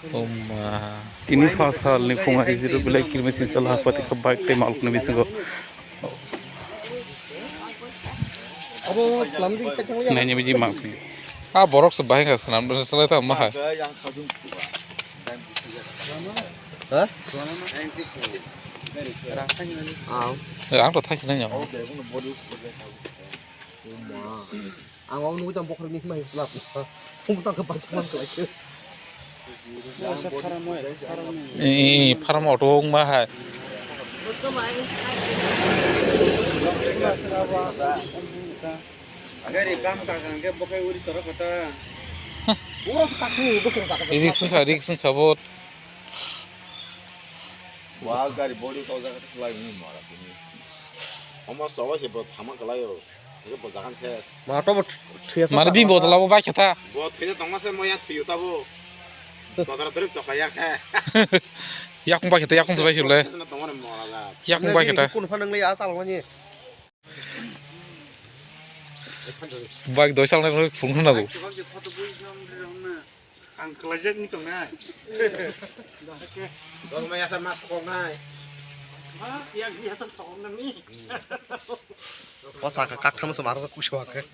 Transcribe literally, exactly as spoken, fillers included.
Tini pha salni phung hai zero belai kirmesi sala pati kha bike tei malkhungni bisingo. Abo slam ding kha thang ya. Naini biji mangpili. Ah, borok se bahai kha slam, slam ta ma hai. Ha? Ang to thaisi nanya. Ang abo nugui tong bokhorok ni himai slap sa. Phung tang khe baithang man kwlai khe. Farm auto wng ma hai. Gari bam ka kang khe bokhai uri toro kota. Risk wngkha, risk wngkha bo. Wa gari body to jaga slai ni mara tini. Omo sawa se bo thama kwlai o. Ego bo jagan ses. Ma to bo thwiya sa. Mane bini bodol abo bai khe ta. Bo thwiya tongma se moya thwiyo tabo. Bodol trip chokha ya khe. Yakung bai khe ta, yakung bai khe le. Tongma ne mora da. Yakung bai khe ta. Kun phan nang le ya sal mani. Bike doi sal nang phung khna go. Ang kwlaijak wng tongnai. Dong mai asa mas kok nai. Ha, yang biasa sok nang ni. O saka kaktham se maro kuso akhe.